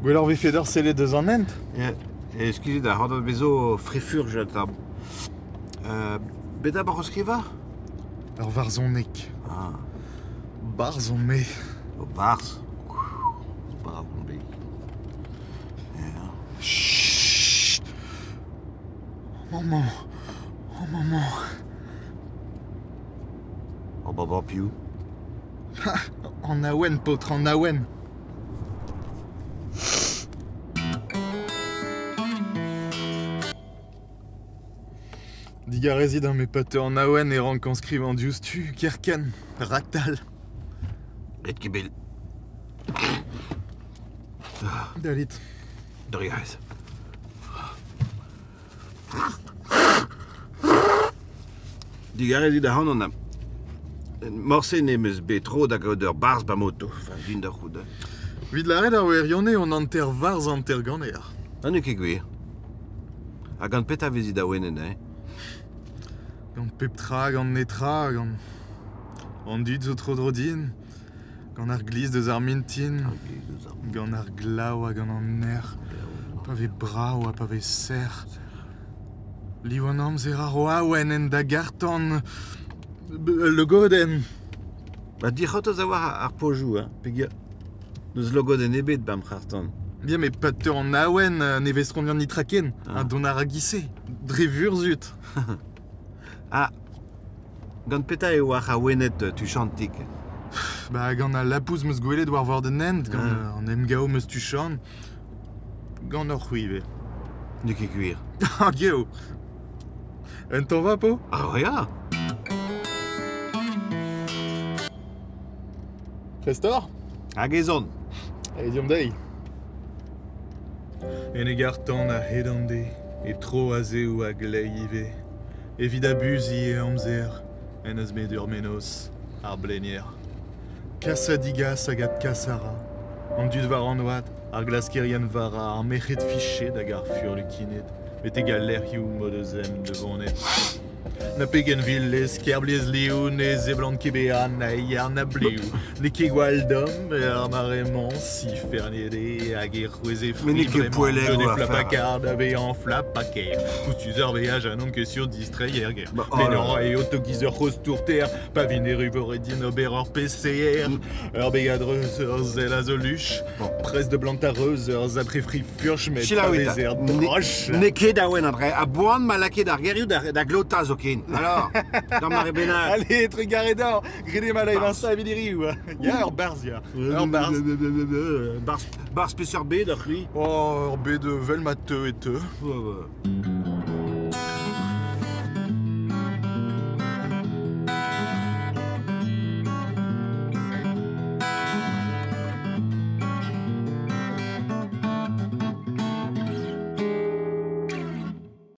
Gwelloc'h vefe deoc'h sellet deus an hent. Ya, eskuzit ar c'horn bezo frifurj un tamm. Bet eo o skrivañ? Ur varzhoneg. Ah. Barzh on-me. O barzh? Barzh on-me. Ya. Chut! Oh maman! Oh maman! Oh baba piv? An awen, paotr an awen! Digarezit hein, met pa teu an awen e rankan skrivañ diouzhtu, kerkent, raktal. Ret ket bet. Dalit. Drugarez. Digarezit ac'hanon. Morse n'em eus bet tro da gaout ur barzh ba moto. Enfin, din da c'hoût. Evit lâret ar wirionez on hanter-varzh hanter-ganer. Ha n'eo ket gwir. Ha gant petra vezit awenet, hein? Gant pep tra, gant netra, gant an dud zo tro-dro din, gant ar glizh deus ar mintin, gant ar glav ha gant an erc'h, pa vez brav ha pa vez sec'h. Liv an amzer a ro awen en da garr-tan logodenn. Ba dic'hortoz a-walc'h ar pozioù, hein, peogwir n'eus logodenn ebet 'ba 'm c'harr-tan. Bien, met pa teu an awen ne vez kont netra ken, ha dont a ra giz-se, dre vurzhud. Ah, gant petra e oac'h awenet tuchantik? Ba gant al lapous 'm eus gwelet war vord an hent, gant an emgav 'm eus tuchant, gant hor c'hwi ivez. N'eo ket gwir. Ah, geo! Un tañva 'po? Ah ya! Prest oc'h? Hag ez on. Allez, deomp dezhi. En e garr-tan a-hed an deiz, e tro a-zehou a-gleiz ivez, evit abuziñ e amzer en deus bet ur mennozh, ar blenier. Kas ha digas hag adkas a ra. An dud war an oad, ar glaskerien vara, ar merc'hed fichet hag ar furlukined, betek al lec'hioù m'o deus ezhomm da vonet. Na pegen vil eo skerbliez liv ne seblant ket bezañ na yar na blev. N'eo ket gwall domm er mare-mañ, siferniet eo hag e c'hwezhe Mais fri n'eo ket bremañ. poellek Deuet o eo afer. flapakar da vezañ flapaker. Koustus ur veaj ha n'on ket sur distreiñ er gêr. Bah, oh là Mennañ là. eo togiz ur c'hozh tourter, pa vin erru vo ret din ober ur PCR. Ur beg a-dreuz, ur sell a zo luch. Bon. Prest da blantañ reuz, ur sapre fri furch, met pa Selaouit, vezer droch. N'eo ket awen an dra. A-boan ma lakaet ar gerioù da glotañ zoken. Alors, d'ar mare bennak. Allez, trugarez deoc'h. Graet eo ma live Insta evit hiriv. Ya, ur barzh, ya. Ur barzh. Barzh, barzh peseurt bed, c'hwi? Oh, ur bed vel ma teu e teu. Ouais, ouais.